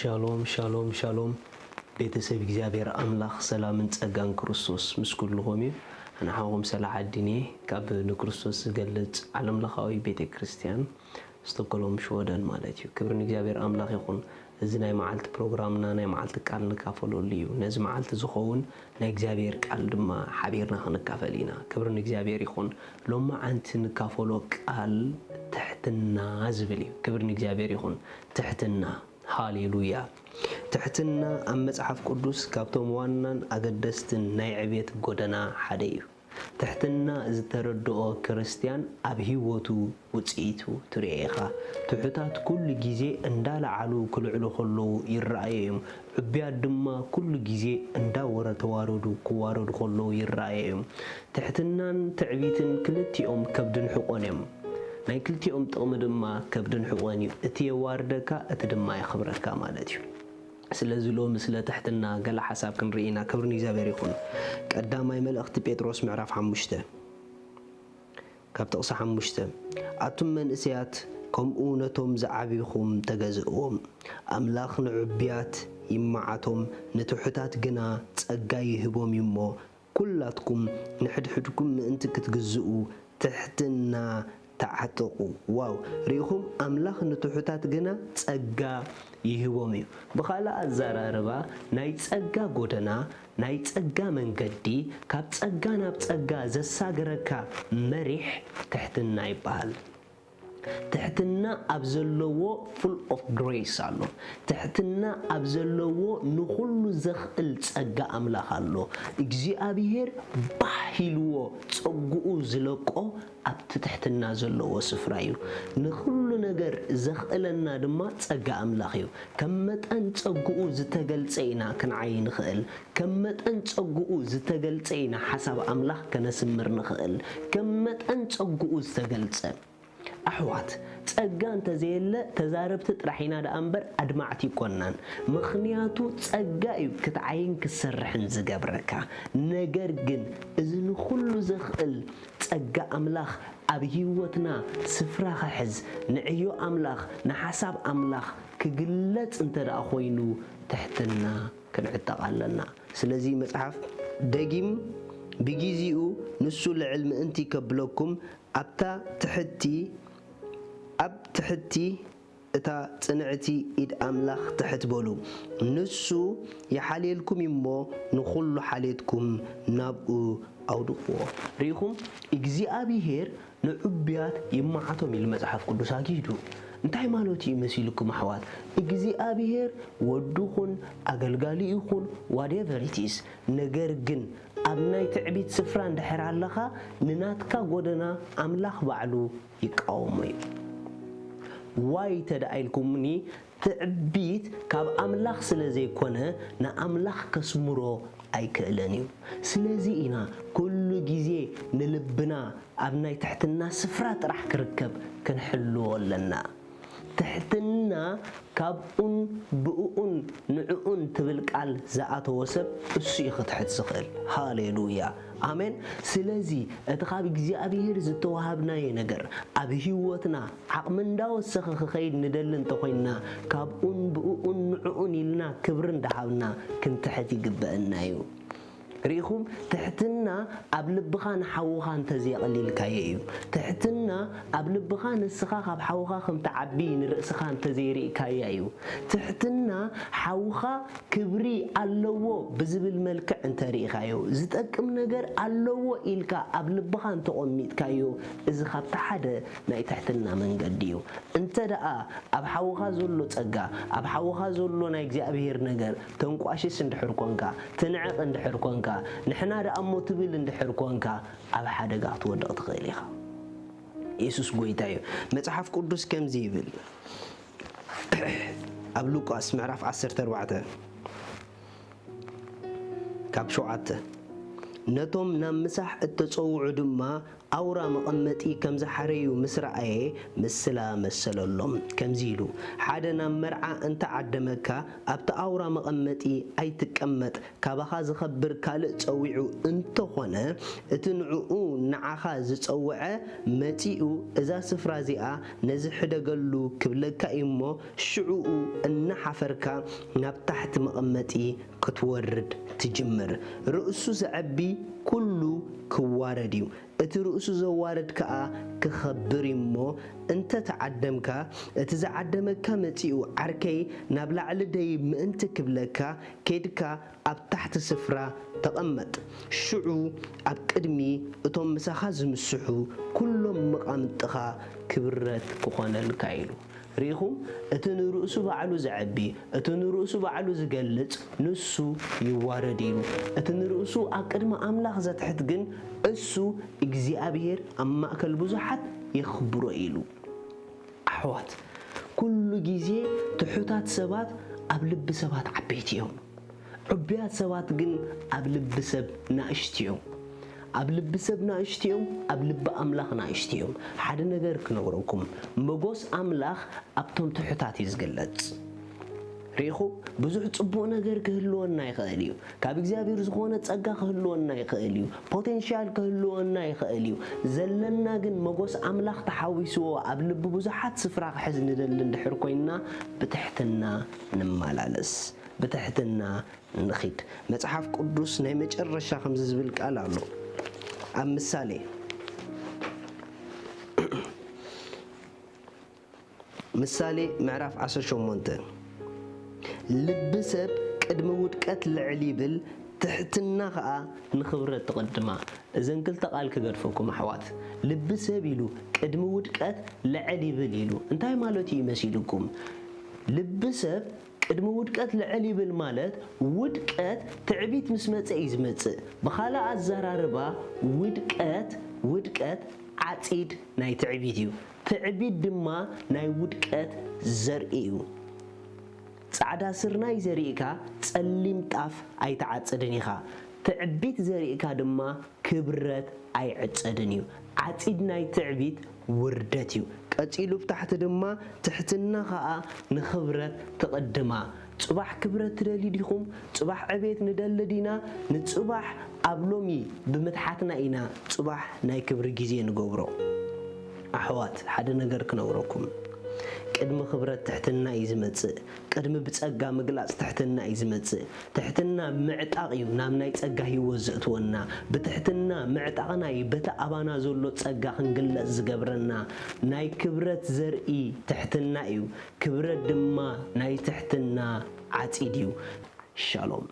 ሻሎም ሻሎም ሻሎም። ቤተሰብ እግዚኣብሔር ኣምላኽ ሰላምን ጸጋን ክርስቶስ ምስ ኩልኹም እዩ። ኣነ ሓውኹም ሰላሓዲን እየ ካብ ንክርስቶስ ዝገልጽ ዓለምለኻዊ ቤተ ክርስቲያን ስቶኮሎም ሽወደን ማለት እዩ። ክብሪ ንእግዚኣብሔር ኣምላኽ ይኹን። እዚ ናይ መዓልቲ ፕሮግራምና ናይ መዓልቲ ቃል ንካፈለሉ እዩ። ነዚ መዓልቲ ዝኸውን ናይ እግዚኣብሔር ቃል ድማ ሓቢርና ክንካፈል ኢና። ክብሪ ንእግዚኣብሔር ይኹን። ሎማዓንቲ ንካፈሎ ቃል ትሕትና ዝብል እዩ። ክብሪ ንእግዚኣብሔር ይኹን። ትሕትና። ሃሌሉያ። ትሕትና ኣብ መጽሓፍ ቅዱስ ካብቶም ዋናን ኣገደስትን ናይ ዕቤት ጎደና ሓደ እዩ። ትሕትና ዝተረድኦ ክርስትያን ኣብ ህይወቱ ውጽኢቱ ትርእዮ ኢኻ። ትሑታት ኩሉ ግዜ እንዳለዓሉ ክልዕሉ ከለዉ ይረኣዩ እዮም። ዕቡያት ድማ ኩሉ ግዜ እንዳወረ ተዋረዱ ክዋረዱ ከለዉ ይረኣዩ እዮም። ትሕትናን ትዕቢትን ክልቲኦም ከብድን ሕቖን እዮም። ናይ ክልቲኦም ጥቕሚ ድማ ከብድን ሕቖን እዩ። እቲ የዋርደካ፣ እቲ ድማ የኽብረካ ማለት እዩ። ስለዚ ሎሚ ስለ ትሕትና ገለ ሓሳብ ክንርኢ ኢና። ክብሪ ንእግዚኣብሔር ይኹን። ቀዳማይ መልእኽቲ ጴጥሮስ ምዕራፍ ሓሙሽተ ካብ ጥቕሲ ሓሙሽተ፣ ኣቱም መንእሰያት ከምኡ ነቶም ዝዓቢኹም ተገዝእዎም። ኣምላኽ ንዕቡያት ይመዓቶም፣ ንትሑታት ግና ጸጋ ይህቦም እዩ እሞ፣ ኩላትኩም ንሕድሕድኩም ምእንቲ ክትግዝኡ ትሕትና ተዓጠቑ። ዋው! ርኢኹም፣ ኣምላኽ ንትሑታት ግና ጸጋ ይህቦም እዩ። ብኻልእ ኣዘራርባ፣ ናይ ጸጋ ጎደና፣ ናይ ጸጋ መንገዲ፣ ካብ ጸጋ ናብ ጸጋ ዘሳግረካ መሪሕ ትሕትና ይበሃል። ትሕትና ኣብ ዘለዎ full of grace ኣሎ። ትሕትና ኣብ ዘለዎ ንኹሉ ዘኽእል ጸጋ ኣምላኽ ኣሎ። እግዚኣብሔር ባህ ኢልዎ ጸግኡ ዝለቆ ኣብቲ ትሕትና ዘለዎ ስፍራ እዩ። ንኹሉ ነገር ዘኽእለና ድማ ጸጋ ኣምላኽ እዩ። ከም መጠን ጸግኡ ዝተገልጸ ኢና ክንዓይ ንኽእል። ከም መጠን ጸግኡ ዝተገልጸ ኢና ሓሳብ ኣምላኽ ከነስምር ንኽእል። ከም መጠን ጸግኡ ዝተገልጸ። ኣሕዋት፣ ጸጋ እንተዘየለ ተዛረብቲ ጥራሕ ኢና ደኣ እምበር ኣድማዕቲ ኣይኮናን። ምኽንያቱ ጸጋ እዩ ክትዓይን ክትሰርሕን ዝገብረካ። ነገር ግን እዚ ንኹሉ ዘኽእል ጸጋ ኣምላኽ ኣብ ህይወትና ስፍራ ክሕዝ፣ ንዕዮ ኣምላኽ፣ ንሓሳብ ኣምላኽ ክግለጽ እንተ ደኣ ኮይኑ ትሕትና ክንዕጠቕ ኣለና። ስለዚ መጽሓፍ ደጊም ብጊዜኡ ንሱ ልዕል ምእንቲ ከብለኩም ኣብታ ትሕቲ ኣብ ትሕቲ እታ ጽንዕቲ ኢድ ኣምላኽ ትሕት በሉ። ንሱ ይሓልየልኩም እዩ እሞ ንኹሉ ሓልየትኩም ናብኡ ኣውድቕዎ። ርኢኹም እግዚኣብሔር ንዕቡያት ይመዓቶም ኢሉ መጽሓፍ ቅዱስ ኣጊዱ። እንታይ ማለቱ እዩ መሲልኩም ኣሕዋት? እግዚኣብሔር ወዱ ኹን ኣገልጋሊ ይኹን whatever it is፣ ነገር ግን ኣብ ናይ ትዕቢት ስፍራ እንድሕር ኣለኻ ንናትካ ጎደና ኣምላኽ ባዕሉ ይቃወሞ እዩ። ዋይ ተደኣ ኢልኩምኒ ትዕቢት ካብ ኣምላኽ ስለ ዘይኮነ ንኣምላኽ ከስምሮ ኣይክእለን እዩ። ስለዚ ኢና ኩሉ ግዜ ንልብና ኣብ ናይ ትሕትና ስፍራ ጥራሕ ክርከብ ክንሕልዎ ኣለና። ትሕትና ካብኡን ብእኡን ንዕኡን ትብል ቃል ዝኣተወ ሰብ እሱ እዩ ክትሕት ዝኽእል። ሃሌሉያ ኣሜን። ስለዚ እቲ ካብ እግዚኣብሔር ዝተዋሃብናዮ ነገር ኣብ ህይወትና ዓቕሚ እንዳወሰኸ ክኸይድ ንደሊ እንተኾይንና ካብኡን ብእኡን ንዕኡን ኢልና ክብሪ እንዳሃብና ክንትሕት ይግበአና እዩ። ርኢኹም፣ ትሕትና ኣብ ልብኻ ንሓውኻ እንተዘየቐሊልካዮ እዩ። ትሕትና ኣብ ልብኻ ንስኻ ካብ ሓውኻ ከም ትዓቢ ንርእስኻ እንተዘይርኢካያ እዩ። ትሕትና ሓውኻ ክብሪ ኣለዎ ብዝብል መልክዕ እንተርኢኻዮ፣ ዝጠቅም ነገር ኣለዎ ኢልካ ኣብ ልብኻ እንተቖሚጥካዮ፣ እዚ ካብቲ ሓደ ናይ ትሕትና መንገዲ እዩ። እንተ ደኣ ኣብ ሓውኻ ዘሎ ጸጋ፣ ኣብ ሓውኻ ዘሎ ናይ እግዚኣብሔር ነገር ተንቋሽሽ እንድሕር ኮንካ፣ ትንዕቕ እንድሕር ኮንካ፣ ንሕና ደኣ እሞ ትብል እንድሕር ኮንካ፣ ኣብ ሓደጋ ክትወድቕ ትኽእል ኢኻ። የሱስ ጐይታ እዩ። መጽሓፍ ቅዱስ ከምዚ ይብል፣ ኣብ ሉቃስ ምዕራፍ ዓሰርተ ኣርባዕተ ካብ ሸውዓተ፣ ነቶም ናብ ምሳሕ እተጸውዑ ድማ ኣውራ መቐመጢ ከም ዝሓረዩ ምስ ረኣየ፣ ምስላ መሰለሎም። ከምዚ ኢሉ፣ ሓደ ናብ መርዓ እንተ ዓደመካ፣ ኣብቲ ኣውራ መቐመጢ ኣይትቀመጥ። ካባኻ ዝኸብር ካልእ ጸዊዑ እንተኾነ፣ እቲ ንዕኡ ንዓኻ ዝጸውዐ መጺኡ፣ እዛ ስፍራ እዚኣ ነዚ ሕደገሉ ክብለካ እዩ እሞ፣ ሽዕኡ እናሓፈርካ ናብ ታሕቲ መቐመጢ ክትወርድ ትጅምር። ርእሱ ዘዐቢ ኩሉ ክዋረድ እዩ። እቲ ርእሱ ዘዋርድ ከኣ ክኸብር እዩ እሞ፣ እንተ ተዓደምካ፣ እቲ ዝዓደመካ መጺኡ፣ ዓርከይ፣ ናብ ላዕሊ ደይ ምእንቲ ክብለካ፣ ኬድካ ኣብ ታሕቲ ስፍራ ተቐመጥ። ሽዑ ኣብ ቅድሚ እቶም ምሳኻ ዝምስሑ ኩሎም መቓምጥኻ ክብረት ክኾነልካ ኢሉ። ርኢኹም? እቲ ንርእሱ ባዕሉ ዘዐቢ፣ እቲ ንርእሱ ባዕሉ ዝገልጽ፣ ንሱ ይዋረድ ኢሉ። እቲ ንርእሱ ኣብ ቅድሚ ኣምላኽ ዘትሕት ግን፣ እሱ እግዚኣብሔር ኣብ ማእከል ብዙሓት የኽብሮ ኢሉ። ኣሕዋት፣ ኩሉ ግዜ ትሑታት ሰባት ኣብ ልቢ ሰባት ዓበይቲ እዮም። ዕቡያት ሰባት ግን ኣብ ልቢ ሰብ ናእሽቲ እዮም። ኣብ ልቢ ሰብ ናእሽቲ እዮም፣ ኣብ ልቢ ኣምላኽ ናእሽቲ እዮም። ሓደ ነገር ክነግረኩም፣ መጎስ ኣምላኽ ኣብቶም ትሑታት እዩ ዝግለጽ። ርኢኹም? ብዙሕ ጽቡቕ ነገር ክህልወና ይኽእል እዩ። ካብ እግዚኣብሔር ዝኾነ ጸጋ ክህልወና ይኽእል እዩ። ፖቴንሻል ክህልወና ይኽእል እዩ። ዘለና ግን መጎስ ኣምላኽ ተሓዊስዎ ኣብ ልቢ ብዙሓት ስፍራ ክሕዝ ንደሊ እንድሕር ኮይንና፣ ብትሕትና ንመላለስ፣ ብትሕትና ንኺድ። መጽሓፍ ቅዱስ ናይ መጨረሻ ከምዚ ዝብል ቃል ኣሎ። ኣብ ምሳሌ፣ ምሳሌ ምዕራፍ ዓሰርተ ሸሞንተ፣ ልቢ ሰብ ቅድሚ ውድቀት ልዕል ይብል፣ ትሕትና ኸኣ ንኽብረት ትቕድማ። እዘን ክልተ ቃል ክገድፈኩም ኣሕዋት። ልቢ ሰብ ኢሉ ቅድሚ ውድቀት ልዕል ይብል ኢሉ። እንታይ ማለት እዩ መሲልኩም? ልቢ ሰብ ቅድሚ ውድቀት ልዕል ይብል ማለት፣ ውድቀት ትዕቢት ምስ መጸ እዩ ዝመጽእ። ብኻልእ ኣዘራርባ፣ ውድቀት፣ ውድቀት ዓጺድ ናይ ትዕቢት እዩ። ትዕቢት ድማ ናይ ውድቀት ዘርኢ እዩ። ጻዕዳ ስርናይ ዘሪእካ ጸሊም ጣፍ ኣይትዓጽድን ኢኻ። ትዕቢት ዘሪእካ ድማ ክብረት ኣይዕጸድን እዩ። ዓጺድ ናይ ትዕቢት ውርደት እዩ። ቀጺሉ ብታሕቲ ድማ ትሕትና ኸኣ ንኽብረት ትቕድማ። ጽባሕ ክብረት ትደልዩ ዲኹም? ጽባሕ ዕቤት ንደሊ ዲና? ንጽባሕ ኣብ ሎሚ ብምትሓትና ኢና ጽባሕ ናይ ክብሪ ግዜ ንገብሮ። ኣሕዋት፣ ሓደ ነገር ክነግረኩም። ቅድሚ ክብረት ትሕትና እዩ ዝመጽእ። ቅድሚ ብጸጋ ምግላጽ ትሕትና እዩ ዝመጽእ። ትሕትና ምዕጣቕ እዩ ናብ ናይ ጸጋ ህይወት ዘእትወና። ብትሕትና ምዕጣቕና እዩ በቲ ኣባና ዘሎ ጸጋ ክንግለጽ ዝገብረና። ናይ ክብረት ዘርኢ ትሕትና እዩ። ክብረት ድማ ናይ ትሕትና ዓጺድ እዩ። ሻሎም።